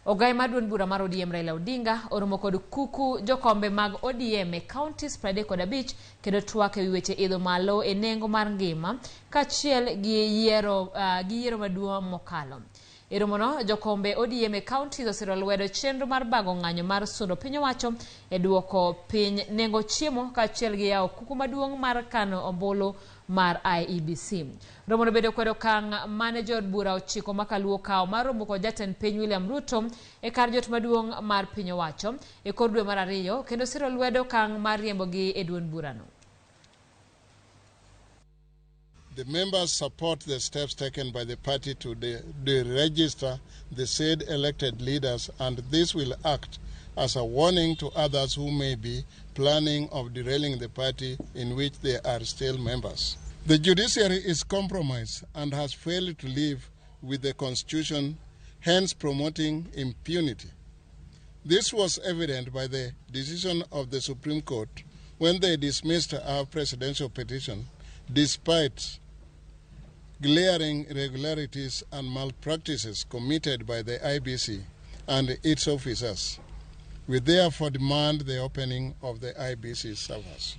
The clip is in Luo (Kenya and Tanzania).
Ogai mar duond bura mar ODM Raila Odinga oromo kod kuku jokombe mag ODM e counties 35 kendo twak ewi weche idho malo e nengo mar ngima kaachiel gi yiero gi yiero maduong' mokalo. E romono, jokombe ODM e counties osiro lwedo chenro mar bago ng'anyo mar sundo piny owacho e duoko piny nengo chiemo kaachiel gi yawo kuku maduong' mar kano ombulu mar IEBC. Romono bende okwedo okang' mane jood bura ochiko makaluo kawo mar romo kod jatend piny William Ruto e kar jot maduong' mar piny owacho e kor dwe mar ariyo kendo siro lwedo okang' mar riembogi e duond burano. The members support the steps taken by the party to deregister the said elected leaders, and this will act as a warning to others who may be planning of derailing the party in which they are still members. The judiciary is compromised and has failed to live with the constitution, hence promoting impunity. This was evident by the decision of the Supreme Court when they dismissed our presidential petition despite glaring irregularities and malpractices committed by the IBC and its officers. We therefore demand the opening of the IBC servers.